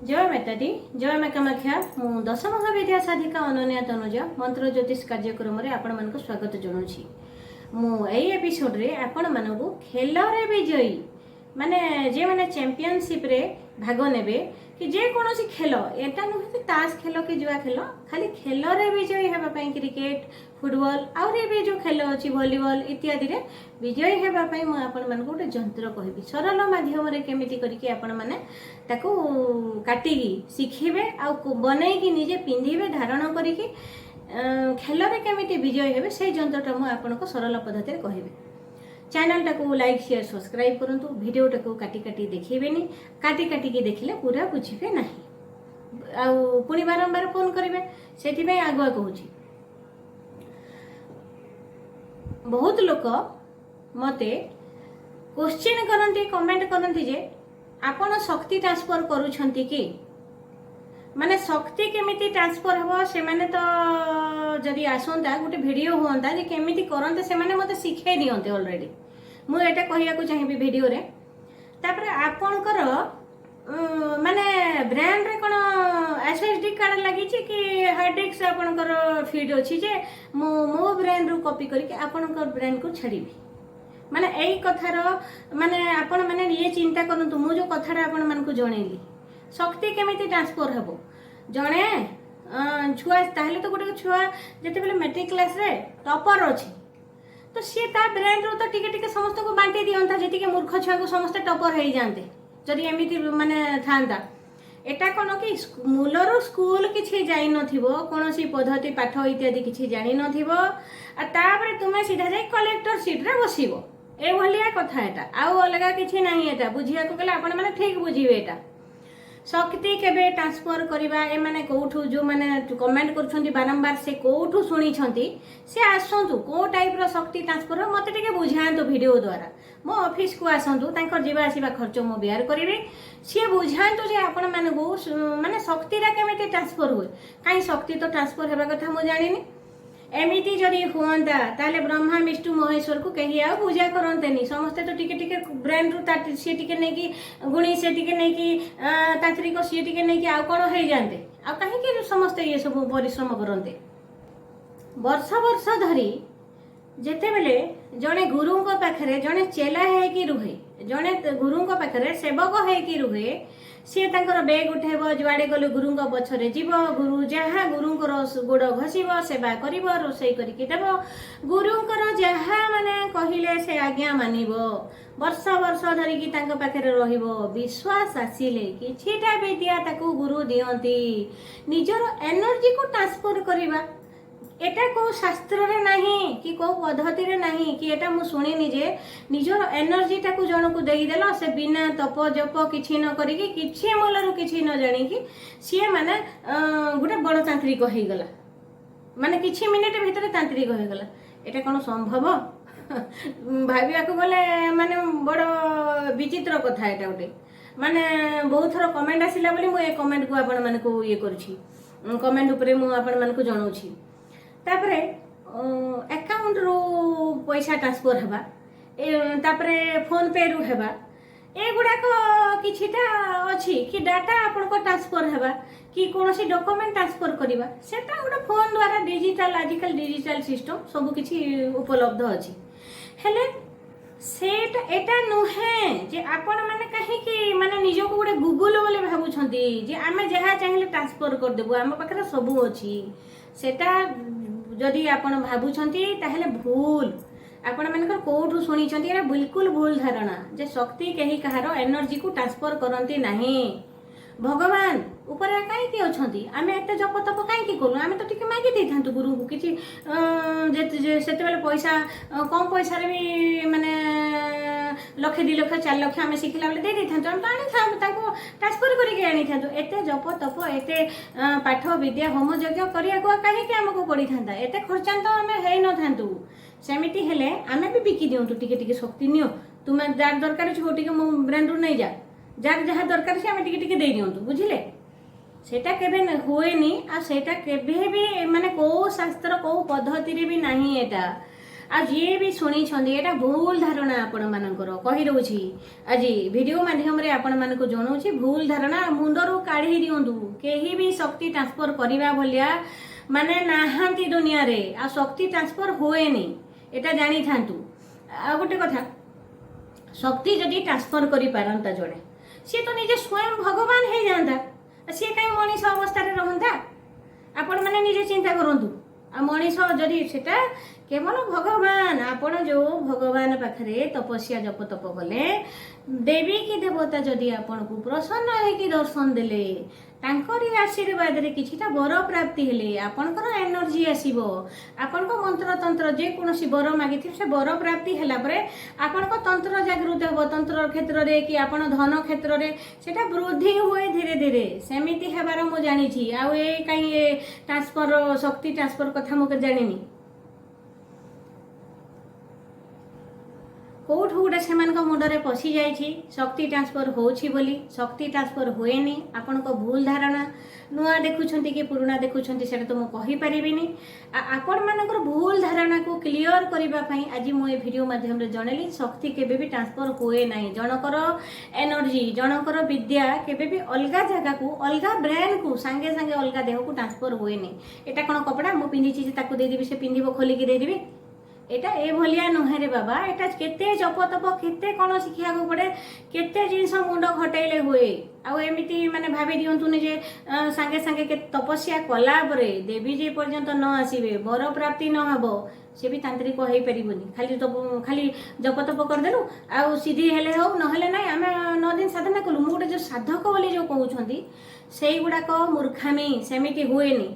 ଜୟ ମାତାଦି, ଜୟ ମା କାମାକ୍ଷା। ମୁଁ ଦଶ ମହାବିଦ୍ୟା ସାଧିକା ଅନନ୍ୟା ତନୁଜା ମନ୍ତ୍ର ଜ୍ୟୋତିଷ କାର୍ଯ୍ୟକ୍ରମରେ ଆପଣମାନଙ୍କୁ ସ୍ୱାଗତ ଜଣାଉଛି। ମୁଁ ଏଇ ଏପିସୋଡରେ ଆପଣମାନଙ୍କୁ ଖେଳରେ ବିଜୟୀ, ମାନେ ଯେଉଁମାନେ ଚାମ୍ପିଅନସିପ୍ରେ ଭାଗ ନେବେ କି ଯେକୌଣସି ଖେଳ, ଏଟା ନୁହେଁ ଯେ ତାସ ଖେଳ କି ଜୁଆ ଖେଳ, ଖାଲି ଖେଳରେ ବିଜୟୀ ହେବା ପାଇଁ କ୍ରିକେଟ, ଫୁଟବଲ, ଆହୁରି ବି ଯେଉଁ ଖେଳ ଅଛି, ଭଲିବଲ ଇତ୍ୟାଦିରେ ବିଜୟୀ ହେବା ପାଇଁ ମୁଁ ଆପଣମାନଙ୍କୁ ଗୋଟେ ଯନ୍ତ୍ର କହିବି। ସରଳ ମାଧ୍ୟମରେ କେମିତି କରିକି ଆପଣମାନେ ତାକୁ କାଟିକି ଶିଖିବେ ଆଉ ବନେଇକି ନିଜେ ପିନ୍ଧିବେ, ଧାରଣ କରିକି ଖେଳରେ କେମିତି ବିଜୟୀ ହେବେ, ସେଇ ଯନ୍ତ୍ରଟା ମୁଁ ଆପଣଙ୍କୁ ସରଳ ପଦ୍ଧତିରେ କହିବି। ଚ୍ୟାନେଲଟାକୁ ଲାଇକ୍, ସେୟାର, ସବସ୍କ୍ରାଇବ୍ କରନ୍ତୁ। ଭିଡ଼ିଓଟାକୁ କାଟି କାଟି ଦେଖିବେନି। କାଟି କାଟିକି ଦେଖିଲେ ପୁରା ବୁଝିବେ ନାହିଁ ଆଉ ପୁଣି ବାରମ୍ବାର ଫୋନ୍ କରିବେ। ସେଥିପାଇଁ ଆଗୁଆ କହୁଛି। ବହୁତ ଲୋକ ମୋତେ କୋଶ୍ଚିନ୍ କରନ୍ତି, କମେଣ୍ଟ କରନ୍ତି ଯେ ଆପଣ ଶକ୍ତି ଟ୍ରାନ୍ସଫର କରୁଛନ୍ତି କି? ମାନେ ଶକ୍ତି କେମିତି ଟ୍ରାନ୍ସଫର ହେବ? ସେମାନେ ତ ଯଦି ଆସନ୍ତା, ଗୋଟେ ଭିଡ଼ିଓ ହୁଅନ୍ତା ଯେ କେମିତି କରନ୍ତେ, ସେମାନେ ମୋତେ ଶିଖେଇ ଦିଅନ୍ତେ ଅଲରେଡ଼ି। ମୁଁ ଏଇଟା କହିବାକୁ ଚାହିଁବି ଭିଡ଼ିଓରେ। ତାପରେ ଆପଣଙ୍କର ମାନେ ବ୍ରେନରେ କ'ଣ SSD card ଲାଗିଛି କି ହାର୍ଡ ଡିସ୍କ ଆପଣଙ୍କର ଫିଟ୍ ଅଛି ଯେ ମୁଁ ମୋ ବ୍ରେନରୁ କପି କରିକି ଆପଣଙ୍କ ବ୍ରେନକୁ ଛାଡ଼ିବି? ମାନେ ଏଇ କଥାର ମାନେ ଆପଣମାନେ ଇଏ ଚିନ୍ତା କରନ୍ତୁ। ମୁଁ ଯେଉଁ କଥାଟା ଆପଣମାନଙ୍କୁ ଜଣେଇଲି, ଶକ୍ତି କେମିତି ଟ୍ରାନ୍ସଫର ହେବ? ଜଣେ ଛୁଆ, ତାହେଲେ ତ ଗୋଟେ ଛୁଆ ଯେତେବେଳେ ମେଟ୍ରିକ କ୍ଲାସରେ ଟପର ଅଛି, ତ ସିଏ ତା ବ୍ରେନରୁ ତ ଟିକେ ଟିକେ ସମସ୍ତଙ୍କୁ ବାଣ୍ଟି ଦିଅନ୍ତା। ଯେତିକି ମୂର୍ଖ ଛୁଆଙ୍କୁ, ସମସ୍ତେ ଟପର ହେଇଯାଆନ୍ତେ ଯଦି ଏମିତି ମାନେ ଥାନ୍ତା। ଏଟା କ'ଣ କି ମୂଳରୁ ସ୍କୁଲ କିଛି ଯାଇନଥିବ, କୌଣସି ପଦ୍ଧତି ପାଠ ଇତ୍ୟାଦି କିଛି ଜାଣିନଥିବ, ଆଉ ତାପରେ ତୁମେ ସିଧା ଯାଇ କଲେକ୍ଟର ସିଟ୍ରେ ବସିବ, ଏଭଳିଆ କଥା ଏଟା, ଆଉ ଅଲଗା କିଛି ନାହିଁ। ଏଟା ବୁଝିବାକୁ ଗଲେ ଆପଣମାନେ ଠିକ ବୁଝିବେ। ଏଟା ଶକ୍ତି କେବେ ଟ୍ରାନ୍ସଫର କରିବା, ଏମାନେ କୋଉଠୁ, ଯେଉଁମାନେ କମେଣ୍ଟ କରୁଛନ୍ତି ବାରମ୍ବାର, ସେ କୋଉଠୁ ଶୁଣିଛନ୍ତି? ସେ ଆସନ୍ତୁ, କୋଉ ଟାଇପ୍ର ଶକ୍ତି ଟ୍ରାନ୍ସଫର ମୋତେ ଟିକେ ବୁଝାନ୍ତୁ ଭିଡ଼ିଓ ଦ୍ୱାରା। ମୋ ଅଫିସକୁ ଆସନ୍ତୁ, ତାଙ୍କର ଯିବା ଆସିବା ଖର୍ଚ୍ଚ ମୁଁ ବେୟାର କରିବି। ସିଏ ବୁଝାନ୍ତୁ ଯେ ଆପଣମାନଙ୍କୁ ମାନେ ଶକ୍ତିଟା କେମିତି ଟ୍ରାନ୍ସଫର ହୁଏ। କାହିଁ ଶକ୍ତି ତ ଟ୍ରାନ୍ସଫର ହେବା କଥା ମୁଁ ଜାଣିନି। ଏମିତି ଯଦି ହୁଅନ୍ତା, ତାହେଲେ ବ୍ରହ୍ମା, ବିଷ୍ଣୁ, ମହେଶ୍ୱରକୁ କେହି ଆଉ ପୂଜା କରନ୍ତେନି। ସମସ୍ତେ ତ ଟିକେ ଟିକେ ବ୍ରେନରୁ ସିଏ ଟିକେ ନେଇକି ଗୁଣି, ସିଏ ଟିକେ ନେଇକି ତାନ୍ତ୍ରିକ, ସିଏ ଟିକେ ନେଇକି ଆଉ କ'ଣ ହେଇଯାଆନ୍ତେ। ଆଉ କାହିଁକି ସମସ୍ତେ ଇଏ ସବୁ ପରିଶ୍ରମ କରନ୍ତେ? ବର୍ଷ ବର୍ଷ ଧରି ଯେତେବେଳେ ଜଣେ ଗୁରୁଙ୍କ ପାଖରେ ଜଣେ ଚେଲା ହେଇକି ରୁହେ, ଜଣେ ଗୁରୁଙ୍କ ପାଖରେ ସେବକ ହେଇକି ରୁହେ, ସିଏ ତାଙ୍କର ବେଗ ଉଠେଇବ, ଯୁଆଡ଼େ ଗଲେ ଗୁରୁଙ୍କ ପଛରେ ଯିବ, ଗୁରୁ ଯାହା ଗୁରୁଙ୍କର ଗୋଡ଼ ଘଷିବ, ସେବା କରିବ, ରୋଷେଇ କରିକି ଦେବ, ଗୁରୁଙ୍କର ଯାହା ମାନେ କହିଲେ ସେ ଆଜ୍ଞା ମାନିବ, ବର୍ଷ ବର୍ଷ ଧରିକି ତାଙ୍କ ପାଖରେ ରହିବ। ବିଶ୍ୱାସ ଆସିଲେ କିଛିଟା ବିଦ୍ୟା ତାକୁ ଗୁରୁ ଦିଅନ୍ତି। ନିଜର ଏନର୍ଜିକୁ ଟ୍ରାନ୍ସଫର କରିବା, ଏଟା କୋଉ ଶାସ୍ତ୍ରରେ ନାହିଁ କି କୋଉ ପଦ୍ଧତିରେ ନାହିଁ କି ଏଟା ମୁଁ ଶୁଣିନି ଯେ ନିଜର ଏନର୍ଜିଟାକୁ ଜଣକୁ ଦେଇଦେଲ, ସେ ବିନା ତପ ଜପ କିଛି ନ କରିକି, କିଛି ମୂଳରୁ କିଛି ନ ଜାଣିକି ସିଏ ମାନେ ଗୋଟେ ବଡ଼ ତାନ୍ତ୍ରିକ ହେଇଗଲା, ମାନେ କିଛି ମିନିଟ ଭିତରେ ତାନ୍ତ୍ରିକ ହେଇଗଲା। ଏଟା କ'ଣ ସମ୍ଭବ? ଭାବିବାକୁ ଗଲେ ମାନେ ବଡ଼ ବିଚିତ୍ର କଥା ଏଟା ଗୋଟେ। ମାନେ ବହୁତ ଥର କମେଣ୍ଟ ଆସିଲା ବୋଲି ମୁଁ ଏ କମେଣ୍ଟକୁ ଆପଣମାନଙ୍କୁ ଇଏ କରୁଛି, କମେଣ୍ଟ ଉପରେ ମୁଁ ଆପଣମାନଙ୍କୁ ଜଣାଉଛି। ତାପରେ ଆକାଉଣ୍ଟରୁ ପଇସା ଟ୍ରାନ୍ସଫର ହେବା, ତାପରେ ଫୋନ୍ ପେରୁ ହେବା, ଏଗୁଡ଼ାକ କିଛିଟା ଅଛି କି ଡାଟା ଆପଣଙ୍କ ଟ୍ରାନ୍ସଫର ହେବା କି କୌଣସି ଡକୁମେଣ୍ଟ ଟ୍ରାନ୍ସଫର କରିବା, ସେଟା ଗୋଟେ ଫୋନ୍ ଦ୍ୱାରା ଡିଜିଟାଲ, ଆଜିକାଲି ଡିଜିଟାଲ ସିଷ୍ଟମ, ସବୁ କିଛି ଉପଲବ୍ଧ ଅଛି। ହେଲେ ସେଟା ଏଟା ନୁହେଁ ଯେ ଆପଣମାନେ କାହିଁକି ମାନେ ନିଜକୁ ଗୋଟେ ଗୁଗୁଲ ବୋଲି ଭାବୁଛନ୍ତି ଯେ ଆମେ ଯାହା ଚାହିଁଲେ ଟ୍ରାନ୍ସଫର କରିଦେବୁ, ଆମ ପାଖରେ ସବୁ ଅଛି। ସେଟା ଯଦି ଆପଣ ଭାବୁଛନ୍ତି, ତାହେଲେ ଭୁଲ। ଆପଣମାନଙ୍କର କୋଉଠୁ ଶୁଣିଛନ୍ତି? ଏଇଟା ବିଲକୁଲ ଭୁଲ ଧାରଣା ଯେ ଶକ୍ତି କେହି କାହାର ଏନର୍ଜିକୁ ଟ୍ରାନ୍ସଫର କରନ୍ତି ନାହିଁ। ଭଗବାନ ଉପରେ କାହିଁକି ଅଛନ୍ତି? ଆମେ ଏତେ ଜପ ତପ କାହିଁକି କଲୁ? ଆମେ ତ ଟିକେ ମାଗି ଦେଇଥାନ୍ତୁ ଗୁରୁଙ୍କୁ କିଛି ସେତେବେଳେ ପଇସା କମ୍ ପଇସାରେ ବି ମାନେ ଲକ୍ଷେ, 2 ଲକ୍ଷ, 4 ଲକ୍ଷ ଆମେ ଶିଖିଲା ବେଳେ ଦେଇ ଦେଇଥାନ୍ତୁ। ଆମେ ତ ଆଣିଥାନ୍ତୁ, ତାଙ୍କୁ ଟ୍ରାନ୍ସଫର କରିକି ଆଣିଥାନ୍ତୁ। ଏତେ ଜପ ତପ, ଏତେ ପାଠ ବିଦ୍ୟା, ହୋମ ଯଜ୍ଞ କରିବାକୁ ଆଉ କାହିଁକି ଆମକୁ ପଡ଼ିଥାନ୍ତା? ଏତେ ଖର୍ଚ୍ଚାନ୍ତ ଆମେ ହେଇନଥାନ୍ତୁ। ସେମିତି ହେଲେ ଆମେ ବି ବିକି ଦିଅନ୍ତୁ ଟିକେ ଟିକେ ଶକ୍ତି, ନିଅ ତୁମେ, ଯାହାର ଦରକାର ଅଛି, ହଉ ଟିକେ ମୋ ବ୍ରେନରୁ ନେଇଯା, ଯାହାର ଯାହା ଦରକାର ଅଛି, ଆମେ ଟିକେ ଟିକେ ଦେଇ ଦିଅନ୍ତୁ, ବୁଝିଲେ? ସେଇଟା କେବେ ହୁଏନି ଆଉ ସେଇଟା କେବେ ବି ମାନେ କୋଉ ଶାସ୍ତ୍ର, କୋଉ ପଦ୍ଧତିରେ ବି ନାହିଁ ଏଟା। ଆଉ ଯିଏ ବି ଶୁଣିଛନ୍ତି, ଏଇଟା ଭୁଲ ଧାରଣା ଆପଣମାନଙ୍କର। କହିଦେଉଛି, ଆଜି ଭିଡ଼ିଓ ମାଧ୍ୟମରେ ଆପଣମାନଙ୍କୁ ଜଣାଉଛି, ଭୁଲ ଧାରଣା ମୁଣ୍ଡରୁ କାଢ଼ି ଦିଅନ୍ତୁ। କେହି ବି ଶକ୍ତି ଟ୍ରାନ୍ସଫର କରିବା ଭଳିଆ ମାନେ ନାହାନ୍ତି ଦୁନିଆରେ, ଆଉ ଶକ୍ତି ଟ୍ରାନ୍ସଫର ହୁଏନି, ଏଇଟା ଜାଣିଥାନ୍ତୁ। ଆଉ ଗୋଟେ କଥା, ଶକ୍ତି ଯଦି ଟ୍ରାନ୍ସଫର କରିପାରନ୍ତା ଜଣେ, ସିଏ ତ ନିଜେ ସ୍ୱୟଂ ଭଗବାନ ହେଇଯାଆନ୍ତା। ସିଏ କାହିଁ ମଣିଷ ଅବସ୍ଥାରେ ରହନ୍ତା? ଆପଣମାନେ ନିଜେ ଚିନ୍ତା କରନ୍ତୁ। ଆଉ ମଣିଷ ଯଦି, ସେଟା କେବଳ ଭଗବାନ, ଆପଣ ଯୋଉ ଭଗବାନ ପାଖରେ ତପସ୍ୟା ଜପ ତପ କଲେ, ଦେବୀ କି ଦେବତା ଯଦି ଆପଣଙ୍କୁ ପ୍ରସନ୍ନ ହେଇକି ଦର୍ଶନ ଦେଲେ, ତାଙ୍କରି ଆଶୀର୍ବାଦରେ କିଛିଟା ବର ପ୍ରାପ୍ତି ହେଲେ ଆପଣଙ୍କର ଏନର୍ଜି ଆସିବ। ଆପଣଙ୍କ ମନ୍ତ୍ରତନ୍ତ୍ର, ଯେକୌଣସି ବର ମାଗିଥିବେ, ସେ ବର ପ୍ରାପ୍ତି ହେଲା ପରେ ଆପଣଙ୍କ ତନ୍ତ୍ର ଜାଗୃତ ହେବ। ତନ୍ତ୍ର କ୍ଷେତ୍ରରେ କି ଆପଣ ଧନ କ୍ଷେତ୍ରରେ ସେଟା ବୃଦ୍ଧି ହୁଏ ଧୀରେ ଧୀରେ। ସେମିତି ହେବାର ମୁଁ ଜାଣିଛି। ଆଉ ଏ କାହିଁ ଏ ଟ୍ରାନ୍ସଫର, ଶକ୍ତି ଟ୍ରାନ୍ସଫର କଥା ମୁଁ ଜାଣିନି। କୋଉଠୁ ଗୋଟେ ସେମାନଙ୍କ ମୁଣ୍ଡରେ ପଶି ଯାଇଛି ଶକ୍ତି ଟ୍ରାନ୍ସଫର ହେଉଛି ବୋଲି। ଶକ୍ତି ଟ୍ରାନ୍ସଫର ହୁଏନି, ଆପଣଙ୍କ ଭୁଲ ଧାରଣା। ନୂଆ ଦେଖୁଛନ୍ତି କି ପୁରୁଣା ଦେଖୁଛନ୍ତି, ସେଇଟା ତ ମୁଁ କହିପାରିବିନି। ଆପଣମାନଙ୍କର ଭୁଲ ଧାରଣାକୁ କ୍ଲିଅର କରିବା ପାଇଁ ଆଜି ମୁଁ ଏ ଭିଡ଼ିଓ ମାଧ୍ୟମରେ ଜଣେଇଲି, ଶକ୍ତି କେବେ ବି ଟ୍ରାନ୍ସଫର ହୁଏ ନାହିଁ। ଜଣଙ୍କର ଏନର୍ଜି, ଜଣଙ୍କର ବିଦ୍ୟା କେବେ ବି ଅଲଗା ଜାଗାକୁ, ଅଲଗା ବ୍ରେନ୍କୁ, ସାଙ୍ଗେ ସାଙ୍ଗେ ଅଲଗା ଦେହକୁ ଟ୍ରାନ୍ସଫର ହୁଏନି। ଏଇଟା କ'ଣ କପଡ଼ା ମୁଁ ପିନ୍ଧିଛି ଯେ ତାକୁ ଦେଇଦେବି, ସେ ପିନ୍ଧିବ, ଖୋଲିକି ଦେଇଦେବି? ଏଇଟା ଏ ଭଳିଆ ନୁହେଁ ରେ ବାବା। ଏଇଟା କେତେ ଜପ ତପ, କେତେ କ'ଣ ଶିଖିବାକୁ ପଡ଼େ, କେତେ ଜିନିଷ ମୁଣ୍ଡ ଖଟେଇଲେ ହୁଏ। ଆଉ ଏମିତି ମାନେ ଭାବି ଦିଅନ୍ତୁନି ଯେ ସାଙ୍ଗେ ସାଙ୍ଗେ ତପସ୍ୟା କଲା ପରେ ଦେବୀ ଯେ ପର୍ଯ୍ୟନ୍ତ ନ ଆସିବେ, ବର ପ୍ରାପ୍ତି ନ ହେବ, ସେ ବି ତାନ୍ତ୍ରିକ ହେଇପାରିବନି। ଖାଲି ଜପ ତପ କରିଦେଲୁ ଆଉ ସିଧି ହେଲେ ହଉ, ନହେଲେ ନାହିଁ, ଆମେ 9 ଦିନ ସାଧନା କଲୁ, ମୁଁ ଗୋଟେ ଯୋଉ ସାଧକ ବୋଲି ଯୋଉ କହୁଛନ୍ତି, ସେଇଗୁଡ଼ାକ ମୂର୍ଖାମି। ସେମିତି ହୁଏନି।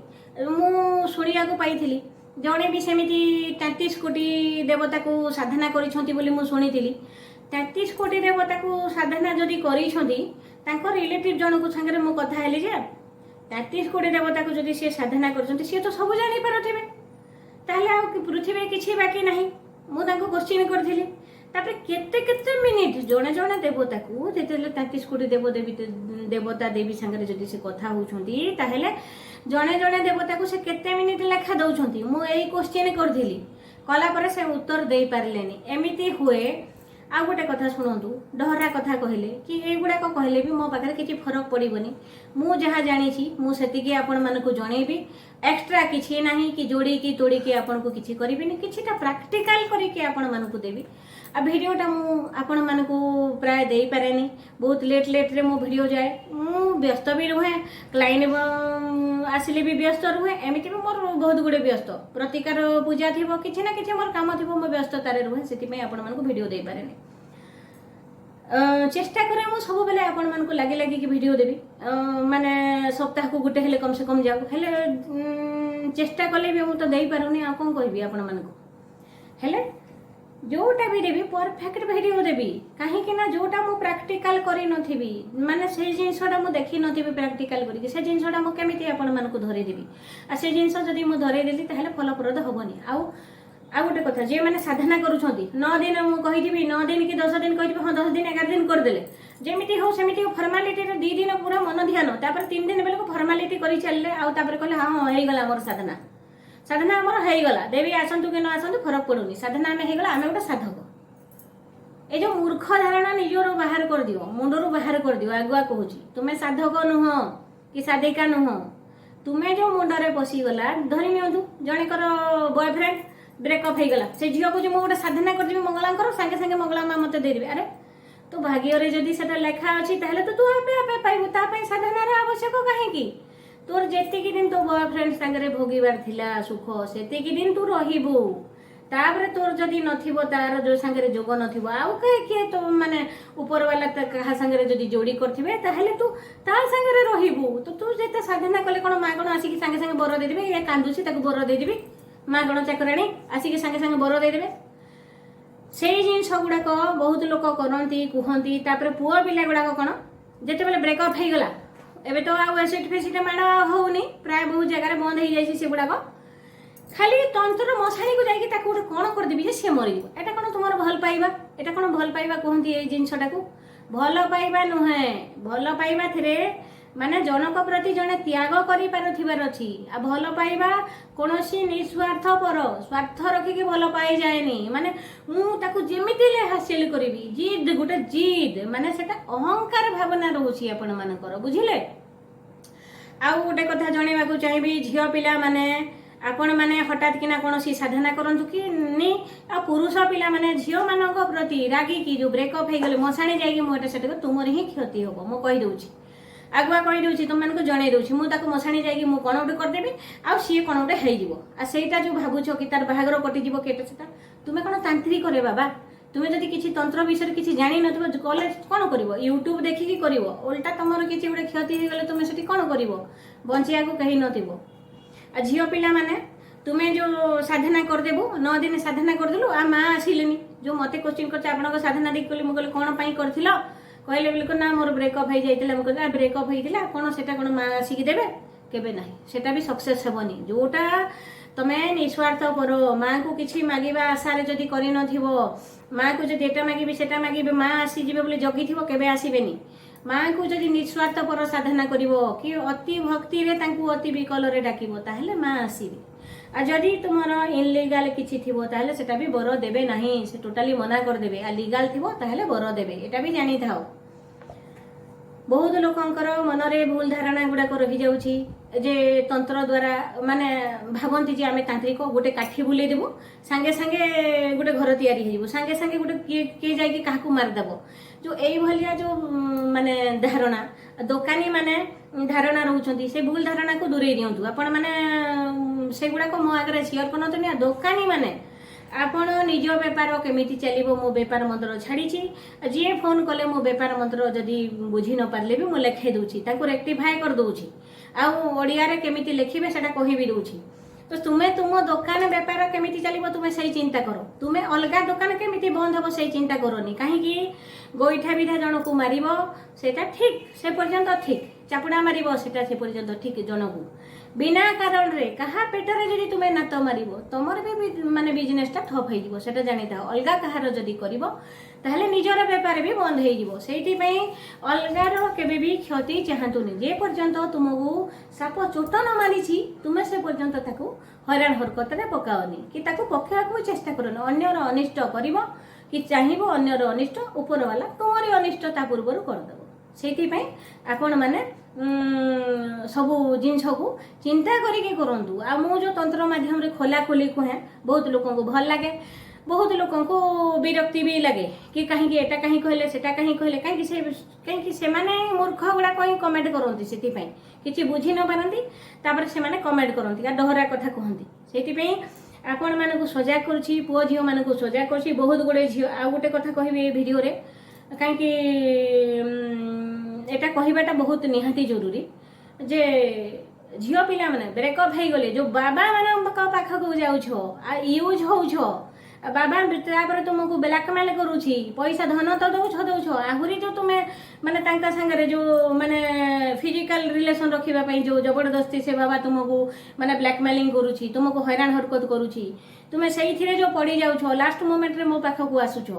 ମୁଁ ଶୁଣିବାକୁ ପାଇଥିଲି, ଜଣେ ବି ସେମିତି 33 କୋଟି ଦେବତାକୁ ସାଧନା କରିଛନ୍ତି ବୋଲି ମୁଁ ଶୁଣିଥିଲି। 33 କୋଟି ଦେବତାକୁ ସାଧନା ଯଦି କରିଛନ୍ତି, ତାଙ୍କ ରିଲେଟିଭ ଜଣଙ୍କ ସାଙ୍ଗରେ ମୁଁ କଥା ହେଲି ଯେ 33 କୋଟି ଦେବତାକୁ ଯଦି ସିଏ ସାଧନା କରୁଛନ୍ତି, ସିଏ ତ ସବୁ ଜାଣିପାରୁଥିବେ, ତାହେଲେ ଆଉ ପୃଥିବୀରେ କିଛି ବାକି ନାହିଁ। ମୁଁ ତାଙ୍କୁ କୋଶ୍ଚିନ୍ କରିଥିଲି। ତାପରେ କେତେ କେତେ ମିନିଟ୍ ଜଣେ ଜଣେ ଦେବତାକୁ, ଯେତେବେଳେ 33 କୋଟି ଦେବ ଦେବୀ, ଦେବତା ଦେବୀ ସାଙ୍ଗରେ ଯଦି ସେ କଥା ହଉଛନ୍ତି, ତାହେଲେ ଜଣେ ଜଣେ ଦେବତାକୁ ସେ କେତେ ମିନିଟ୍ ଲେଖା ଦଉଛନ୍ତି? ମୁଁ ଏଇ କୋଶ୍ଚିନ୍ କରିଥିଲି। କଲା ପରେ ସେ ଉତ୍ତର ଦେଇପାରିଲେନି। ଏମିତି ହୁଏ। ଆଉ ଗୋଟେ କଥା ଶୁଣନ୍ତୁ, ଡହରା କଥା କହିଲେ କି ଏଇଗୁଡ଼ାକ କହିଲେ ବି ମୋ ପାଖରେ କିଛି ଫରକ ପଡ଼ିବନି। ମୁଁ ଯାହା ଜାଣିଛି, ମୁଁ ସେତିକି ଆପଣମାନଙ୍କୁ ଜଣେଇବି। ଏକ୍ସଟ୍ରା କିଛି ନାହିଁ କି ଯୋଡ଼ିକି ତୋଡ଼ିକି ଆପଣଙ୍କୁ କିଛି କରିବିନି। କିଛିଟା ପ୍ରାକ୍ଟିକାଲ କରିକି ଆପଣମାନଙ୍କୁ ଦେବି। ଆଉ ଭିଡ଼ିଓଟା ମୁଁ ଆପଣମାନଙ୍କୁ ପ୍ରାୟ ଦେଇପାରେନି, ବହୁତ ଲେଟ୍ ଲେଟ୍ରେ ମୋ ଭିଡ଼ିଓ ଯାଏ। ମୁଁ ବ୍ୟସ୍ତ ବି ରୁହେ, କ୍ଲାଇଣ୍ଟ ଆସିଲେ ବି ବ୍ୟସ୍ତ ରୁହେ। ଏମିତି ବି ମୋର ବହୁତ ଗୁଡ଼ିଏ ବ୍ୟସ୍ତ, ପ୍ରତିକାର ପୂଜା ଥିବ, କିଛି ନା କିଛି ମୋର କାମ ଥିବ, ମୁଁ ବ୍ୟସ୍ତତାରେ ରୁହେ। ସେଥିପାଇଁ ଆପଣମାନଙ୍କୁ ଭିଡ଼ିଓ ଦେଇପାରେନି। ଚେଷ୍ଟା କରେ ମୁଁ ସବୁବେଳେ ଆପଣମାନଙ୍କୁ ଲାଗି ଲାଗିକି ଭିଡ଼ିଓ ଦେବି, ମାନେ ସପ୍ତାହକୁ ଗୋଟେ ହେଲେ କମ୍ ସେ କମ୍ ଯାଉ। ହେଲେ ଚେଷ୍ଟା କଲେ ବି ମୁଁ ତ ଦେଇପାରୁନି, ଆଉ କ'ଣ କହିବି ଆପଣମାନଙ୍କୁ? ହେଲେ ଯୋଉଟା ବି ଦେବି, ପରଫେକ୍ଟ ଭିଡ଼ିଓ ଦେବି। କାହିଁକି ନା ଯୋଉଟା ମୁଁ ପ୍ରାକ୍ଟିକାଲ କରିନଥିବି, ମାନେ ସେଇ ଜିନିଷଟା ମୁଁ ଦେଖିନଥିବି ପ୍ରାକ୍ଟିକାଲ କରିକି, ସେ ଜିନିଷଟା ମୁଁ କେମିତି ଆପଣମାନଙ୍କୁ ଧରେଇଦେବି? ଆଉ ସେ ଜିନିଷ ଯଦି ମୁଁ ଧରେଇଦେଲି, ତାହେଲେ ଫଳପ୍ରଦ ହବନି। ଆଉ ଗୋଟେ କଥା, ଯିଏମାନେ ସାଧନା କରୁଛନ୍ତି 9 ଦିନ, ମୁଁ କହିଥିବି 9 ଦିନ କି 10 ଦିନ କହିଥିବି, ହଁ, 10 ଦିନ 11 ଦିନ କରିଦେଲେ, ଯେମିତି ହଉ ସେମିତି ହଉ, ଫର୍ମାଲିଟିରେ 2 ଦିନ ପୁରା ମନ ଧ୍ୟାନ, ତାପରେ 3 ଦିନ ବେଳକୁ ଫର୍ମାଲିଟି କରି ଚାଲିଲେ, ଆଉ ତାପରେ କହିଲେ, ହଁ ହଁ, ହେଇଗଲା ଆମର ସାଧନା, ସାଧନା ଆମର ହେଇଗଲା, ଦେବୀ ଆସନ୍ତୁ କି ନ ଆସନ୍ତୁ ଫରକ ପଡୁନି, ସାଧନା ଆମେ ହେଇଗଲା, ଆମେ ଗୋଟେ ସାଧକ। ଏ ଯୋଉ ମୂର୍ଖ ଧାରଣା ନିଜର ବାହାର କରିଦିଅ, ମୁଣ୍ଡରୁ ବାହାର କରିଦିଅ। ଆଗୁଆ କହୁଛି, ତୁମେ ସାଧକ ନୁହଁ କି ସାଧିକା ନୁହଁ। ତୁମେ ଯୋଉ ମୁଣ୍ଡରେ ପଶିଗଲା, ଧରି ନିଅନ୍ତୁ ଜଣେଙ୍କର ବୟଫ୍ରେଣ୍ଡ ବ୍ରେକଅପ୍ ହେଇଗଲା, ସେ ଝିଅ କହୁଛି, ମୁଁ ଗୋଟେ ସାଧନା କରିଦେବି ମଙ୍ଗଳାଙ୍କର, ସାଙ୍ଗେ ସାଙ୍ଗେ ମଙ୍ଗଳା ମା ମତେ ଦେଇଦେବେ। ଆରେ, ତୋ ଭାଗ୍ୟରେ ଯଦି ସେଟା ଲେଖା ଅଛି, ତାହେଲେ ତ ତୁ ଆପେ ଆପେ ପାଇବୁ। ତା ପାଇଁ ସାଧନାର ଆବଶ୍ୟକ କାହିଁକି? ତୋର ଯେତିକି ଦିନ ତୋ ବୟଫ୍ରେଣ୍ଡ ସାଙ୍ଗରେ ଭୋଗିବାର ଥିଲା ସୁଖ, ସେତିକି ଦିନ ତୁ ରହିବୁ। ତାପରେ ତୋର ଯଦି ନଥିବ, ତାର ଯୋଉ ସାଙ୍ଗରେ ଯୋଗ ନଥିବ, ଆଉ କିଏ କିଏ ତ ମାନେ ଉପରବାଲା କାହା ସାଙ୍ଗରେ ଯଦି ଯୋଡ଼ି କରିଥିବେ, ତାହେଲେ ତୁ ତା ସାଙ୍ଗରେ ରହିବୁ। ତ ତୁ ଯେତେ ସାଧନା କଲେ କ'ଣ ମା କଣ ଆସିକି ସାଙ୍ଗେ ସାଙ୍ଗେ ବର ଦେଇଦେବେ? ଇଏ କାନ୍ଦୁଛି, ତାକୁ ବର ଦେଇଦେବି, ମା ଗଣ ଚାକରାଣୀ ଆସିକି ସାଙ୍ଗେ ସାଙ୍ଗେ ବର ଦେଇଦେବେ? ସେଇ ଜିନିଷ ଗୁଡ଼ାକ ବହୁତ ଲୋକ କରନ୍ତି, କୁହନ୍ତି। ତାପରେ ପୁଅ ପିଲା ଗୁଡ଼ାକ କ'ଣ, ଯେତେବେଳେ ବ୍ରେକଅପ୍ ହେଇଗଲା, ଏବେ ତ ଆଉ ଏସିଡ୍ ଫେସିଡ୍ ମାଡ଼ ହଉନି, ପ୍ରାୟ ବହୁତ ଜାଗାରେ ବନ୍ଦ ହେଇଯାଇଛି ସେଗୁଡ଼ାକ, ଖାଲି ତନ୍ତ୍ର ମଶାଣିକୁ ଯାଇକି ତାକୁ ଗୋଟେ କ'ଣ କରିଦେବି ଯେ ସିଏ ମରିଯିବ। ଏଇଟା କ'ଣ ତୁମର ଭଲ ପାଇବା? ଏଇଟା କ'ଣ ଭଲ ପାଇବା କୁହନ୍ତି ଏଇ ଜିନିଷଟାକୁ? ଭଲ ପାଇବା ନୁହେଁ। ଭଲ ପାଇବା ଥିରେ ମାନେ ଜଣକ ପ୍ରତି ଜଣେ ତ୍ୟାଗ କରିପାରୁଥିବାର ଅଛି। ଆଉ ଭଲ ପାଇବା କୌଣସି ନିସ୍ୱାର୍ଥ ପର, ସ୍ୱାର୍ଥ ରଖିକି ଭଲ ପାଇଯାଏନି। ମାନେ ମୁଁ ତାକୁ ଯେମିତି ହେଲେ ହାସିଲ କରିବି, ଜିଦ୍, ଗୋଟେ ଜିଦ୍, ମାନେ ସେଟା ଅହଙ୍କାର ଭାବନା ରହୁଛି ଆପଣମାନଙ୍କର, ବୁଝିଲେ? ଆଉ ଗୋଟେ କଥା ଜଣେଇବାକୁ ଚାହିଁବି, ଝିଅ ପିଲାମାନେ, ଆପଣମାନେ ହଠାତ୍ କିନା କୌଣସି ସାଧନା କରନ୍ତୁ କି ନି। ଆଉ ପୁରୁଷ ପିଲାମାନେ ଝିଅମାନଙ୍କ ପ୍ରତି ରାଗିକି ଯୋଉ ବ୍ରେକଅପ୍ ହେଇଗଲେ ମଶାଣି ଯାଇକି ମୁଁ ଏଟା ସେଟା, ତୁମର ହିଁ କ୍ଷତି ହବ। ମୁଁ କହିଦେଉଛି, ଆଗୁଆ କହିଦେଉଛି, ତୁମମାନଙ୍କୁ ଜଣେଇ ଦେଉଛି। ମୁଁ ତାକୁ ମଶାଣି ଯାଇକି ମୁଁ କ'ଣ ଗୋଟେ କରିଦେବି ଆଉ ସିଏ କ'ଣ ଗୋଟେ ହେଇଯିବ। ଆଉ ସେଇଟା ଯୋଉ ଭାବୁଛ କି ତାର ବାହାଘର କଟିଯିବ କି ଏଟା ସେଟା, ତୁମେ କ'ଣ ତାନ୍ତ୍ରିକ ରେ ବାବା? ତୁମେ ଯଦି କିଛି ତନ୍ତ୍ର ବିଷୟରେ କିଛି ଜାଣିନଥିବ, କଲେ କ'ଣ କରିବ? ୟୁଟ୍ୟୁବ ଦେଖିକି କରିବ। ଓଲଟା ତମର କିଛି ଗୋଟେ କ୍ଷତି ହେଇଗଲେ ତୁମେ ସେଠି କ'ଣ କରିବ? ବଞ୍ଚିବାକୁ କେହି ନଥିବ। ଆଉ ଝିଅ ପିଲାମାନେ, ତୁମେ ଯୋଉ ସାଧନା କରିଦେବୁ, 9 ଦିନ ସାଧନା କରିଦେଲୁ ଆଉ ମା ଆସିଲେନି, ଯୋଉ ମତେ କୋଶ୍ଚିନ୍ କରୁଛ, ଆପଣଙ୍କ ସାଧନା ଦେଖି କହିଲି। ମୁଁ କହିଲି, କ'ଣ ପାଇଁ କରିଥିଲ? କହିଲେ ବୋଲି ନା, ମୋର ବ୍ରେକଅପ୍ ହେଇଯାଇଥିଲା। ମୁଁ କହିଲି, ବ୍ରେକଅପ୍ ହେଇଥିଲା କ'ଣ, ସେଟା କ'ଣ ମା ଆସିକି ଦେବେ? କେବେ ନାହିଁ, ସେଟା ବି ସକ୍ସେସ୍ ହେବନି। ଯୋଉଟା ତମେ ନିସ୍ୱାର୍ଥ ପର, ମାଙ୍କୁ କିଛି ମାଗିବା ଆଶାରେ ଯଦି କରିନଥିବ, ମାକୁ ଯଦି ଏଟା ମାଗିବି ସେଟା ମାଗିବି, ମା ଆସିଯିବେ ବୋଲି ଜଗିଥିବ, କେବେ ଆସିବେନି। ମାଙ୍କୁ ଯଦି ନିସ୍ୱାର୍ଥ ପର ସାଧନା କରିବ କି ଅତି ଭକ୍ତିରେ ତାଙ୍କୁ ଅତି ବିକଳରେ ଡାକିବ, ତାହେଲେ ମା ଆସିବେ। ଆଉ ଯଦି ତୁମର ଇନଲିଗାଲ କିଛି ଥିବ, ତାହେଲେ ସେଟା ବି ବର ଦେବେ ନାହିଁ, ସେ ଟୋଟାଲି ମନା କରିଦେବେ। ଆଉ ଲିଗାଲ ଥିବ ତାହେଲେ ବର ଦେବେ, ଏଟା ବି ଜାଣିଥାଅ। ବହୁତ ଲୋକଙ୍କର ମନରେ ଭୁଲ ଧାରଣା ଗୁଡାକ ରହିଯାଉଛି ଯେ ତନ୍ତ୍ର ଦ୍ୱାରା, ମାନେ ଭାବନ୍ତି ଯେ ଆମେ ତାନ୍ତ୍ରିକ, ଗୋଟେ କାଠି ବୁଲେଇ ଦେବୁ, ସାଙ୍ଗେ ସାଙ୍ଗେ ଗୋଟେ ଘର ତିଆରି ହେଇଯିବ, ସାଙ୍ଗେ ସାଙ୍ଗେ ଗୋଟେ କିଏ କିଏ ଯାଇକି କାହାକୁ ମାରିଦେବ। ଯୋଉ ଏଇଭଳିଆ ଯୋଉ ମାନେ ଧାରଣା, ଦୋକାନୀ ମାନେ ଧାରଣା ରହୁଛନ୍ତି, ସେ ଭୁଲ ଧାରଣାକୁ ଦୂରେଇ ଦିଅନ୍ତୁ। ଆପଣ ମାନେ ସେଗୁଡାକ ମୋ ଆଗରେ ସେୟାର କରନ୍ତୁନି। ଆଉ ଦୋକାନୀ ମାନେ, ଆପଣ ନିଜ ବେପାର କେମିତି ଚାଲିବ, ମୁଁ ବେପାର ମନ୍ତ୍ର ଛାଡ଼ିଛି। ଯିଏ ଫୋନ କଲେ ମୁଁ ବେପାର ମନ୍ତ୍ର ଯଦି ବୁଝି ନ ପାରିଲେ ବି ମୁଁ ଲେଖେଇ ଦଉଛି, ତାକୁ ରେକ୍ଟିଫାଏ କରିଦଉଛି, ଆଉ ଓଡ଼ିଆରେ କେମିତି ଲେଖିବେ ସେଟା କହିବି ଦଉଛି। ତ ତୁମେ ତୁମ ଦୋକାନ ବେପାର କେମିତି ଚାଲିବ, ତୁମେ ସେଇ ଚିନ୍ତା କର। ତୁମେ ଅଲଗା ଦୋକାନ କେମିତି ବନ୍ଦ ହବ, ସେଇ ଚିନ୍ତା କରନି। କାହିଁକି ଗୋଇଠା ବିଧା ଜଣକୁ ମାରିବ, ସେଇଟା ଠିକ, ସେ ପର୍ଯ୍ୟନ୍ତ ଠିକ। ଚାପୁଡ଼ା ମାରିବ, ସେଟା ସେ ପର୍ଯ୍ୟନ୍ତ ଠିକ। ଜଣକୁ ବିନା କାରଣରେ କାହା ପେଟରେ ଯଦି ତୁମେ ଲାତ ମାରିବ, ତମର ବି ମାନେ ବିଜନେସଟା ଠପ୍ ହେଇଯିବ, ସେଟା ଜାଣିଥାଅ। ଅଲଗା କାହାର ଯଦି କରିବ, ତାହେଲେ ନିଜର ବେପାର ବି ବନ୍ଦ ହେଇଯିବ। ସେଇଥିପାଇଁ ଅଲଗାର କେବେ ବି କ୍ଷତି ଚାହାନ୍ତୁନି। ଯେ ପର୍ଯ୍ୟନ୍ତ ତୁମକୁ ସାପ ଚୋଟ ନ ମାରିଛି, ତୁମେ ସେ ପର୍ଯ୍ୟନ୍ତ ତାକୁ ହଇରାଣ ହରକତରେ ପକାଅନି କି ତାକୁ ପକେଇବାକୁ ବି ଚେଷ୍ଟା କରନି। ଅନ୍ୟର ଅନିଷ୍ଟ କରିବ କି ଚାହିଁବ ଅନ୍ୟର ଅନିଷ୍ଟ, ଉପରବାଲା ତୁମରି ଅନିଷ୍ଟ ତା ପୂର୍ବରୁ କରିଦେବ। ସେଇଥିପାଇଁ ଆପଣମାନେ ସବୁ ଜିନିଷକୁ ଚିନ୍ତା କରିକି କରନ୍ତୁ। ଆଉ ମୁଁ ଯେଉଁ ତନ୍ତ୍ର ମାଧ୍ୟମରେ ଖୋଲା ଖୋଲି କୁହେ, ବହୁତ ଲୋକଙ୍କୁ ଭଲ ଲାଗେ, ବହୁତ ଲୋକଙ୍କୁ ବିରକ୍ତି ବି ଲାଗେ କି କାହିଁକି ଏଟା କାହିଁ କହିଲେ, ସେଟା କାହିଁ କହିଲେ। କାହିଁକି ସେମାନେ ମୂର୍ଖ ଗୁଡ଼ାକ ହିଁ କମେଣ୍ଟ କରନ୍ତି। ସେଥିପାଇଁ କିଛି ବୁଝି ନ ପାରନ୍ତି, ତାପରେ ସେମାନେ କମେଣ୍ଟ କରନ୍ତି ଆଉ ଡହରା କଥା କୁହନ୍ତି। ସେଇଥିପାଇଁ ଆପଣମାନଙ୍କୁ ସଜାଗ କରୁଛି, ପୁଅ ଝିଅମାନଙ୍କୁ ସଜାଗ କରୁଛି। ବହୁତ ଗୁଡ଼ିଏ ଝିଅ, ଆଉ ଗୋଟେ କଥା କହିବି ଏ ଭିଡ଼ିଓରେ, କାହିଁକି ଏଟା କହିବାଟା ବହୁତ ନିହାତି ଜରୁରୀ ଯେ ଝିଅ ପିଲାମାନେ ବ୍ରେକଅପ୍ ହେଇଗଲେ ଯୋଉ ବାବା ମାନଙ୍କ ପାଖକୁ ଯାଉଛ ଆଉ ୟୁଜ୍ ହଉଛ, ଆଉ ବାବା ତାପରେ ତୁମକୁ ବ୍ଲାକମେଲ କରୁଛି, ପଇସା ଧନ ତ ଦଉଛ ଦଉଛ, ଆହୁରି ଯୋଉ ତୁମେ ମାନେ ତାଙ୍କ ସାଙ୍ଗରେ ଯୋଉ ମାନେ ଫିଜିକାଲ ରିଲେସନ ରଖିବା ପାଇଁ ଯୋଉ ଜବରଦସ୍ତି ସେ ବାବା ତୁମକୁ ମାନେ ବ୍ଲାକମେଲିଂ କରୁଛି, ତୁମକୁ ହଇରାଣ ହରକତ କରୁଛି, ତୁମେ ସେଇଥିରେ ଯୋଉ ପଡି ଯାଉଛ, ଲାଷ୍ଟ ମୋମେଣ୍ଟରେ ମୋ ପାଖକୁ ଆସୁଛ।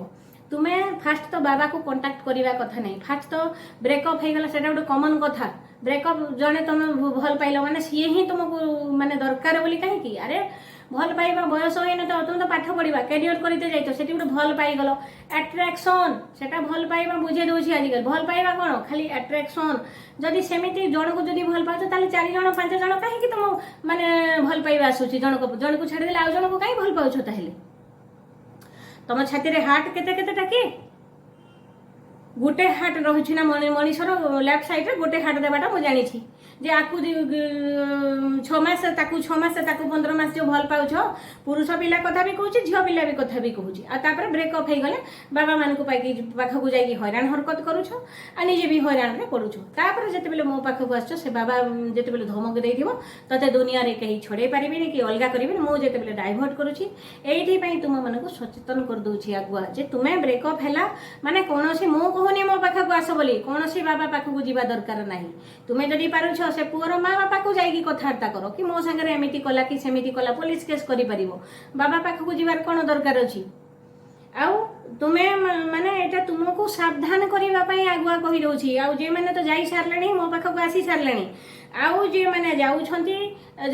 ତୁମେ ଫାଷ୍ଟ ତ ବାବାକୁ କଣ୍ଟାକ୍ଟ କରିବା କଥା ନାହିଁ। ଫାଷ୍ଟ ତ ବ୍ରେକଅପ୍ ହେଇଗଲା, ସେଇଟା ଗୋଟେ କମନ୍ କଥା। ବ୍ରେକଅପ୍ ଜଣେ ତମେ ଭଲ ପାଇଲ ମାନେ ସିଏ ହିଁ ତୁମକୁ ମାନେ ଦରକାର ବୋଲି କାହିଁକି? ଆରେ, ଭଲ ପାଇବା ବୟସ ହେଇନଥିବ, ତୁମେ ତ ପାଠ ପଢିବା, କ୍ୟାରିୟର କରିତେ ଯାଇଛ, ସେଠି ଗୋଟେ ଭଲ ପାଇଗଲ, ଆଟ୍ରାକ୍ସନ୍। ସେଟା ଭଲ ପାଇବା ବୁଝେଇ ଦଉଛି। ଆଜିକାଲି ଭଲ ପାଇବା କ'ଣ? ଖାଲି ଆଟ୍ରାକ୍ସନ୍। ଯଦି ସେମିତି ଜଣକୁ ଯଦି ଭଲ ପାଉଛ, ତାହେଲେ ଚାରି ଜଣ ପାଞ୍ଚ ଜଣ କାହିଁକି ତମ ମାନେ ଭଲ ପାଇବା ଆସୁଛି? ଜଣକୁ ଜଣକୁ ଛାଡ଼ିଦେଲେ ଆଉ ଜଣକୁ କାହିଁ ଭଲ ପାଉଛ? ତାହେଲେ ତମ ଛାତିରେ ହାର୍ଟ କେତେ କେତେଟା କି? ଗୋଟେ ହାର୍ଟ ରହୁଛି ନା ମଣିଷର ଲେଫ୍ଟ ସାଇଡରେ ଗୋଟେ ହାର୍ଟ ଦେବାଟା ମୁଁ ଜାଣିଛି ଯେ ଆକୁ 6 ମାସ, ତାକୁ 6 ମାସ, ତାକୁ 15 ମାସ ଯୋଉ ଭଲ ପାଉଛ, ପୁରୁଷ ପିଲା କଥା ବି କହୁଛି, ଝିଅ ପିଲା ବି କଥା ବି କହୁଛି। ଆଉ ତାପରେ ବ୍ରେକଅପ୍ ହେଇଗଲେ ବାବା ମାନଙ୍କୁ ପାଇକି ପାଖକୁ ଯାଇକି ହଇରାଣ ହରକତ କରୁଛ ଆଉ ନିଜେ ବି ହଇରାଣରେ ପଡୁଛ। ତାପରେ ଯେତେବେଳେ ମୋ ପାଖକୁ ଆସୁଛ, ସେ ବାବା ଯେତେବେଳେ ଧମକ ଦେଇଥିବ, ତତେ ଦୁନିଆରେ କେହି ଛଡ଼େଇ ପାରିବେନି କି ଅଲଗା କରିବେନି, ମୁଁ ଯେତେବେଳେ ଡାଇଭର୍ଟ କରୁଛି, ଏଇଥିପାଇଁ ତୁମମାନଙ୍କୁ ସଚେତନ କରିଦଉଛି ଆଗୁଆ ଯେ ତୁମେ ବ୍ରେକଅପ୍ ହେଲା ମାନେ କୌଣସି, ମୁଁ କହୁନି ମୋ ପାଖକୁ ଆସ ବୋଲି, କୌଣସି ବାବା ପାଖକୁ ଯିବା ଦରକାର ନାହିଁ। ତୁମେ ଯଦି ପାରୁଛ, ସେ ପୁଅର ମା ବାପାକୁ ଯାଇକି କଥାବାର୍ତ୍ତା କର କି ମୋ ସାଙ୍ଗରେ ଏମିତି କଲା କି ସେମିତି କଲା, ପୋଲିସ କେସ୍ କରିପାରିବ। ବାବା ପାଖକୁ ଯିବାର କ'ଣ ଦରକାର ଅଛି? ଆଉ ତୁମେ ମାନେ ଏଇଟା ତୁମକୁ ସାବଧାନ କରିବା ପାଇଁ ଆଗୁଆ କହିଦେଉଛି। ଆଉ ଯେଉଁମାନେ ତ ଯାଇ ସାରିଲେଣି, ମୋ ପାଖକୁ ଆସି ସାରିଲେଣି, ଆଉ ଯେଉଁମାନେ ଯାଉଛନ୍ତି,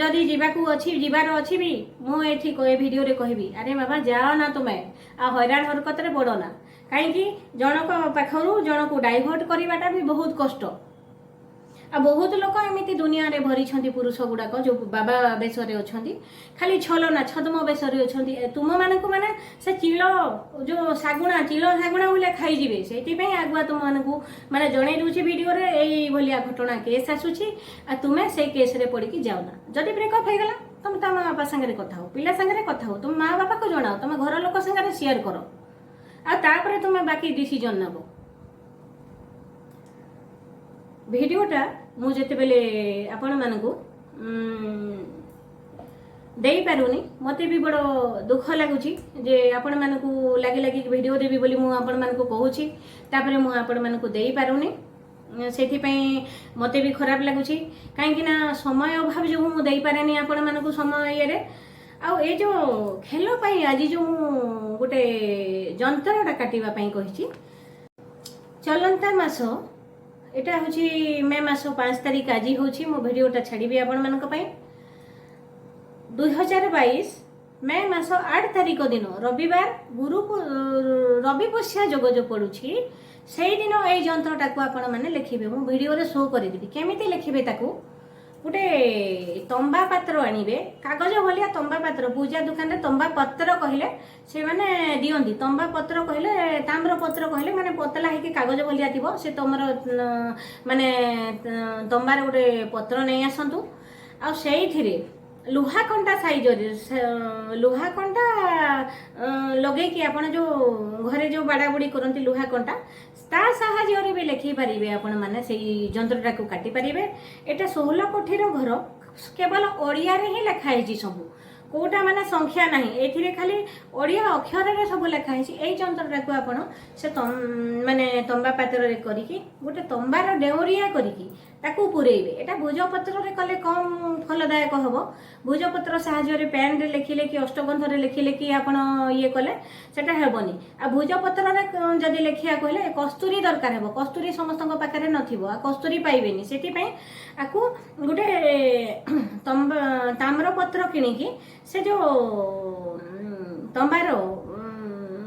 ଯଦି ଯିବାକୁ ଅଛି, ଯିବାର ଅଛି ବି, ମୁଁ ଏଠି ଏ ଭିଡ଼ିଓରେ କହିବି, ଆରେ ବାବା, ଯାଅ ନା ତୁମେ ଆଉ ହଇରାଣ ହରକତରେ ପଡ଼ ନା। କାହିଁକି ଜଣଙ୍କ ପାଖରୁ ଜଣକୁ ଡାଇଭର୍ଟ କରିବାଟା ବି ବହୁତ କଷ୍ଟ। ଆଉ ବହୁତ ଲୋକ ଏମିତି ଦୁନିଆରେ ଭରିଛନ୍ତି, ପୁରୁଷ ଗୁଡ଼ାକ ଯୋଉ ବାବା ବେଶରେ ଅଛନ୍ତି, ଖାଲି ଛଲନା ଛଦ୍ମ ବେଶରେ ଅଛନ୍ତି। ତୁମମାନଙ୍କୁ ମାନେ ସେ ଚିଳ ଯୋଉ ଶାଗୁଣା, ଚିଳ ଶାଗୁଣା ଭଳିଆ ଖାଇଯିବେ। ସେଇଥିପାଇଁ ଆଗୁଆ ତୁମମାନଙ୍କୁ ମାନେ ଜଣେଇ ଦଉଛି ଭିଡ଼ିଓରେ, ଏଇଭଳିଆ ଘଟଣା କେସ୍ ଆସୁଛି ଆଉ ତୁମେ ସେଇ କେସ୍ରେ ପଡ଼ିକି ଯାଉନା। ଯଦି ବ୍ରେକଅପ୍ ହେଇଗଲା, ତମେ ତା ମା ବାପା ସାଙ୍ଗରେ କଥା ହଉ, ପିଲା ସାଙ୍ଗରେ କଥା ହଉ, ତୁମ ମା ବାପାକୁ ଜଣାଅ, ତମ ଘର ଲୋକ ସାଙ୍ଗରେ ସେୟାର କର ଆଉ ତାପରେ ତୁମେ ବାକି ଡିସିଜନ୍ ନେବ। ଭିଡ଼ିଓଟା ମୁଁ ଯେତେବେଳେ ଆପଣମାନଙ୍କୁ ଦେଇପାରୁନି, ମୋତେ ବି ବଡ଼ ଦୁଃଖ ଲାଗୁଛି ଯେ ଆପଣମାନଙ୍କୁ ଲାଗି ଲାଗି ଭିଡ଼ିଓ ଦେବି ବୋଲି ମୁଁ ଆପଣମାନଙ୍କୁ କହୁଛି, ତାପରେ ମୁଁ ଆପଣମାନଙ୍କୁ ଦେଇପାରୁନି। ସେଥିପାଇଁ ମୋତେ ବି ଖରାପ ଲାଗୁଛି, କାହିଁକି ନା ସମୟ ଅଭାବ ଯୋଗୁଁ ମୁଁ ଦେଇପାରେନି ଆପଣମାନଙ୍କୁ ସମୟ ଇଏରେ। ଆଉ ଏ ଯେଉଁ ଖେଳ ପାଇଁ ଆଜି ଯେଉଁ ମୁଁ ଗୋଟେ ଯନ୍ତ୍ରଟା କାଟିବା ପାଇଁ କହିଛି, ଚଲନ୍ତା ମାସ, ଏଇଟା ହେଉଛି ମେ ମାସ 5 ତାରିଖ ଆଜି ହେଉଛି, ମୁଁ ଭିଡ଼ିଓଟା ଛାଡ଼ିବି ଆପଣମାନଙ୍କ ପାଇଁ। 2022 ମେ ମାସ 8 ତାରିଖ ଦିନ ରବିବାର, ଗୁରୁ ରବି ପୁଷ୍ୟା ଯୋଗ ଯେଉଁ ପଡ଼ୁଛି, ସେଇଦିନ ଏଇ ଯନ୍ତ୍ରଟାକୁ ଆପଣମାନେ ଲେଖିବେ। ମୁଁ ଭିଡ଼ିଓରେ ଶୋ କରିଦେବି କେମିତି ଲେଖିବେ ତାକୁ। ଗୋଟେ ତମ୍ବା ପାତ୍ର ଆଣିବେ, କାଗଜ ଭଳିଆ ତମ୍ବା ପାତ୍ର। ପୂଜା ଦୋକାନରେ ତମ୍ବା ପତ୍ର କହିଲେ ସେମାନେ ଦିଅନ୍ତି। ତମ୍ବା ପତ୍ର କହିଲେ, ତାମ୍ର ପତ୍ର କହିଲେ, ମାନେ ପତଳା ହେଇକି କାଗଜ ଭଳିଆ ଥିବ ସେ ତମର ମାନେ ତମ୍ବାର ଗୋଟେ ପତ୍ର ନେଇ ଆସନ୍ତୁ। ଆଉ ସେଇଥିରେ ଲୁହା କଣ୍ଟା ସାଇଜରେ ଲୁହା କଣ୍ଟା ଲଗେଇକି, ଆପଣ ଯୋଉ ଘରେ ଯୋଉ ବାଡ଼ାବୁଡ଼ି କରନ୍ତି ଲୁହା କଣ୍ଟା, ତା ସାହାଯ୍ୟରେ ବି ଲେଖି ପାରିବେ ଆପଣମାନେ, ସେଇ ଯନ୍ତ୍ରଟାକୁ କାଟି ପାରିବେ। ଏଇଟା 16 କୋଠିର ଘର, କେବଳ ଓଡ଼ିଆରେ ହିଁ ଲେଖା ହେଇଛି ସବୁ, କୋଉଟା ମାନେ ସଂଖ୍ୟା ନାହିଁ ଏଥିରେ, ଖାଲି ଓଡ଼ିଆ ଅକ୍ଷରରେ ସବୁ ଲେଖା ହେଇଛି। ଏଇ ଯନ୍ତ୍ରଟାକୁ ଆପଣ ସେ ମାନେ ତମ୍ବା ପାତ୍ରରେ କରିକି, ଗୋଟେ ତମ୍ବାର ଡେଉଁରିଆ କରିକି ତାକୁ ପୁରେଇବେ। ଏଇଟା ଭୋଜପତ୍ରରେ କଲେ କମ୍ ଫଳଦାୟକ ହବ। ଭୋଜପତ୍ର ସାହାଯ୍ୟରେ ପେନ୍ରେ ଲେଖିଲେ କି ଅଷ୍ଟଗନ୍ଧରେ ଲେଖିଲେ କି ଆପଣ ଇଏ କଲେ ସେଟା ହେବନି। ଆଉ ଭୋଜପତ୍ରରେ ଯଦି ଲେଖିବାକୁ ହେଲେ କସ୍ତୁରୀ ଦରକାର ହେବ। କସ୍ତୁରୀ ସମସ୍ତଙ୍କ ପାଖରେ ନଥିବ ଆଉ କସ୍ତୁରୀ ପାଇବେନି। ସେଥିପାଇଁ ଆକୁ ଗୋଟେ ତମ୍ବା ତାମ୍ରପତ୍ର କିଣିକି ସେ ଯୋଉ ତମ୍ବାର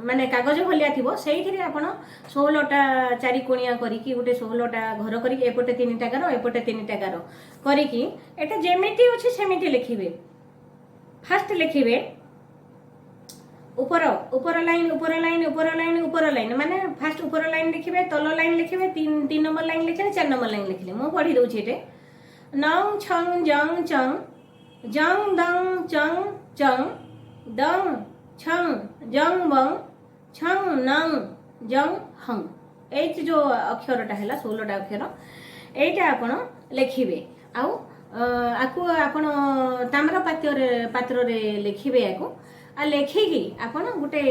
ମାନେ କାଗଜ ଭଳିଆ ଥିବ, ସେଇଥିରେ ଆପଣ 16ଟା ଚାରି କୋଣିଆ କରିକି, ଗୋଟେ 16ଟା ଘର କରିକି, ଏପଟେ ତିନିଟା ଗାର, ଏପଟେ ତିନିଟା ଗାର କରିକି, ଏଟା ଯେମିତି ଅଛି ସେମିତି ଲେଖିବେ। ଫାଷ୍ଟ ଲେଖିବେ ଉପର ଉପର ଲାଇନ୍, ଉପର ଲାଇନ୍, ଉପର ଲାଇନ୍, ଉପର ଲାଇନ୍। ମାନେ ଫାଷ୍ଟ ଉପର ଲାଇନ୍ ଲେଖିବେ, ତଳ ଲାଇନ୍ ଲେଖିବେ, ତିନି ତିନି ନମ୍ବର ଲାଇନ୍ ଲେଖିଲେ, 4 ନମ୍ବର ଲାଇନ୍ ଲେଖିଲେ। ମୁଁ ପଢି ଦଉଛି ଏଟେ। ନଂ ଛଂ ଜଂ ଚଂ ଜଂ ଦଂ ଚଂ ଚଂ ଦଂ ଛଂ ଜଂ ବଂ ଛଂ ନଂ ଜଂ ହଂ। ଏଇ ଯୋଉ ଅକ୍ଷରଟା ହେଲା, 16ଟା ଅକ୍ଷର, ଏଇଟା ଆପଣ ଲେଖିବେ। ଆଉ ଆକୁ ଆପଣ ତାମ୍ର ପାତ୍ରରେ ଲେଖିବେ ୟାକୁ। ଆଉ ଲେଖିକି ଆପଣ ଗୋଟେ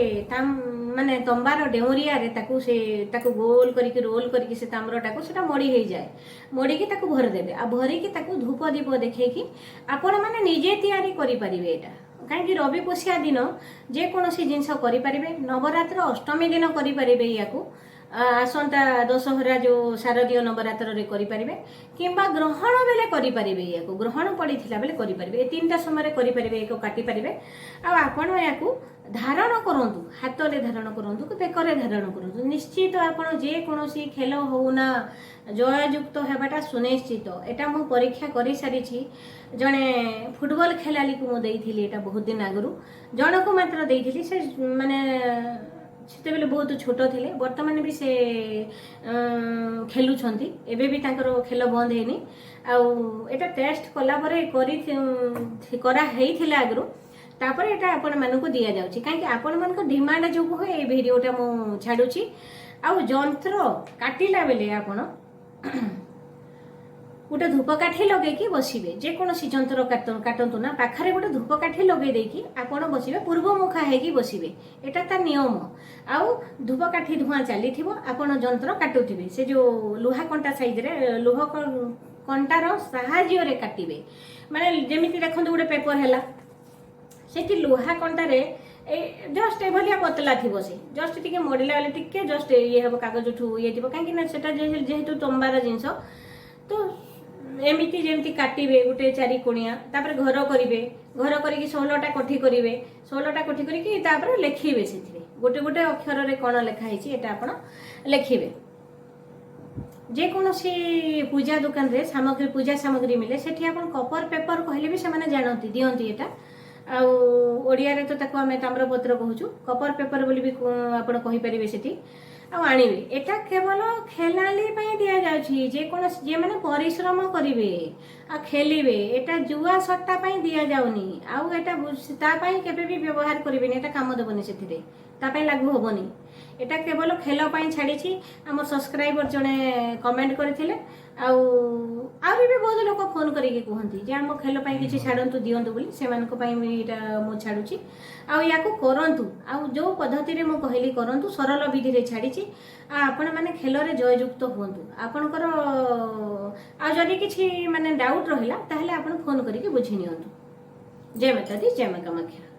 ମାନେ ତମ୍ବାର ଡେଉଁରିଆରେ ତାକୁ ସେ ତାକୁ ଗୋଲ କରିକି, ରୋଲ କରିକି, ସେ ତାମ୍ରଟାକୁ ସେଟା ମୋଡ଼ି ହେଇଯାଏ, ମୋଡ଼ିକି ତାକୁ ଭରିଦେବେ। ଆଉ ଭରିକି ତାକୁ ଧୂପ ଦୀପ ଦେଖେଇକି ଆପଣମାନେ ନିଜେ ତିଆରି କରିପାରିବେ ଏଇଟା। କାହିଁକି ରବି ପୁଷ୍ୟା ଦିନ ଯେକୌଣସି ଜିନିଷ କରିପାରିବେ, ନବରାତ୍ର ଅଷ୍ଟମୀ ଦିନ କରିପାରିବେ ୟାକୁ, ଆସନ୍ତା ଦଶହରା ଯୋଉ ଶାରଦୀୟ ନବରାତ୍ରରେ କରିପାରିବେ, କିମ୍ବା ଗ୍ରହଣ ବେଳେ କରିପାରିବେ ୟାକୁ, ଗ୍ରହଣ ପଡ଼ିଥିଲା ବେଳେ କରିପାରିବେ। ଏ ତିନିଟା ସମୟରେ କରିପାରିବେ, ୟାକୁ କାଟିପାରିବେ। ଆଉ ଆପଣ ୟାକୁ ଧାରଣ କରନ୍ତୁ, ହାତରେ ଧାରଣ କରନ୍ତୁ କି ବେକରେ ଧାରଣ କରନ୍ତୁ, ନିଶ୍ଚିତ ଆପଣ ଯେକୌଣସି ଖେଳ ହଉ ନା ଜୟଯୁକ୍ତ ହେବାଟା ସୁନିଶ୍ଚିତ। ଏଟା ମୁଁ ପରୀକ୍ଷା କରିସାରିଛି। ଜଣେ ଫୁଟବଲ ଖେଳାଳିକୁ ମୁଁ ଦେଇଥିଲି ଏଇଟା ବହୁତ ଦିନ ଆଗରୁ, ଜଣକୁ ମାତ୍ର ଦେଇଥିଲି। ସେ ମାନେ ସେତେବେଳେ ବହୁତ ଛୋଟ ଥିଲେ। ବର୍ତ୍ତମାନ ବି ସେ ଖେଲୁଛନ୍ତି, ଏବେ ବି ତାଙ୍କର ଖେଳ ବନ୍ଦ ହେଇନି। ଆଉ ଏଇଟା ଟେଷ୍ଟ କଲା ପରେ କରା ହେଇଥିଲା ଆଗରୁ, ତାପରେ ଏଇଟା ଆପଣମାନଙ୍କୁ ଦିଆଯାଉଛି। କାହିଁକି ଆପଣମାନଙ୍କ ଡିମାଣ୍ଡ ଯୋଗୁଁ ହିଁ ଏଇ ଭିଡ଼ିଓଟା ମୁଁ ଛାଡୁଛି। ଆଉ ଯନ୍ତ୍ର କାଟିଲା ବେଳେ ଆପଣ ଗୋଟେ ଧୂପକାଠି ଲଗେଇକି ବସିବେ। ଯେକୌଣସି ଯନ୍ତ୍ର କାଟନ୍ତୁ ନା, ପାଖରେ ଗୋଟେ ଧୂପକାଠି ଲଗେଇ ଦେଇକି ଆପଣ ବସିବେ, ପୂର୍ବମୁଖା ହେଇକି ବସିବେ, ଏଟା ତା ନିୟମ। ଆଉ ଧୂପକାଠି ଧୂଆଁ ଚାଲିଥିବ, ଆପଣ ଯନ୍ତ୍ର କାଟୁଥିବେ। ସେ ଯୋଉ ଲୁହା କଣ୍ଟା ସାଇଜରେ, ଲୁହ କଣ୍ଟାର ସାହାଯ୍ୟରେ କାଟିବେ। ମାନେ ଯେମିତି ଦେଖନ୍ତୁ, ଗୋଟେ ପେପର ହେଲା, ସେଠି ଲୁହା କଣ୍ଟାରେ ଏ ଜଷ୍ଟ ଏଭଳିଆ ପତଲା ଥିବ ସେ, ଜଷ୍ଟ ଟିକେ ମୋଡ଼ିଲା ବେଳେ ଟିକେ ଜଷ୍ଟ ଇଏ ହେବ, କାଗଜଠୁ ଇଏ ଥିବ। କାହିଁକି ନା ସେଟା ଯେହେତୁ ତମ୍ବାର ଜିନିଷ। ତ ଏମିତି ଯେମିତି କାଟିବେ ଗୋଟେ ଚାରି କୋଣିଆ, ତାପରେ ଘର କରିବେ। ଘର କରିକି 16ଟା କୋଠି କରିବେ। 16ଟା କୋଠି କରିକି ତାପରେ ଲେଖିବେ। ସେଥିରେ ଗୋଟେ ଗୋଟେ ଅକ୍ଷରରେ କ'ଣ ଲେଖା ହେଇଛି, ଏଟା ଆପଣ ଲେଖିବେ। ଯେକୌଣସି ପୂଜା ଦୋକାନରେ ସାମଗ୍ରୀ, ପୂଜା ସାମଗ୍ରୀ ମିଳେ, ସେଠି ଆପଣ କପର ପେପର କହିଲେ ବି ସେମାନେ ଜାଣନ୍ତି, ଦିଅନ୍ତି ଏଟା। ଆଉ ଓଡ଼ିଆରେ ତ ତାକୁ ଆମେ ତାମ୍ରପତ୍ର କହୁଛୁ। କପର ପେପର ବୋଲି ବି ଆପଣ କହିପାରିବେ ସେଠି ଆଉ ଆଣିବେ। ଏଟା କେବଳ ଖେଳାଳି ପାଇଁ ଦିଆଯାଉଛି, ଯେକୌଣସି ଯେଉଁମାନେ ପରିଶ୍ରମ କରିବେ ଆଉ ଖେଳିବେ। ଏଟା ଜୁଆ ସଟ୍ଟା ପାଇଁ ଦିଆଯାଉନି। ଆଉ ଏଟା ତା ପାଇଁ କେବେ ବି ବ୍ୟବହାର କରିବେନି। ଏଟା କାମ ଦେବନି ସେଥିରେ, ତା ପାଇଁ ଲାଗୁ ହବନି। ଏଟା କେବଳ ଖେଳ ପାଇଁ ଛାଡ଼ିଛି। ଆମ ସବସ୍କ୍ରାଇବର ଜଣେ କମେଣ୍ଟ କରିଥିଲେ ଆଉ ଆହୁରି ବି ବହୁତ ଲୋକ ଫୋନ୍ କରିକି କୁହନ୍ତି ଯେ ଆମ ଖେଳ ପାଇଁ କିଛି ଛାଡ଼ନ୍ତୁ, ଦିଅନ୍ତୁ ବୋଲି। ସେମାନଙ୍କ ପାଇଁ ବି ଏଇଟା ମୁଁ ଛାଡ଼ୁଛି। ଆଉ ୟାକୁ କରନ୍ତୁ ଆଉ ଯେଉଁ ପଦ୍ଧତିରେ ମୁଁ କହିଲି କରନ୍ତୁ, ସରଳ ବିଧିରେ ଛାଡ଼ିଛି। ଆଉ ଆପଣମାନେ ଖେଳରେ ଜୟଯୁକ୍ତ ହୁଅନ୍ତୁ। ଆପଣଙ୍କର ଆଉ ଯଦି କିଛି ମାନେ ଡାଉଟ୍ ରହିଲା, ତାହେଲେ ଆପଣ ଫୋନ୍ କରିକି ବୁଝି ନିଅନ୍ତୁ। ଜୟ ମାତା ଦି, ଜୟ ମା କାମାକ୍ଷା।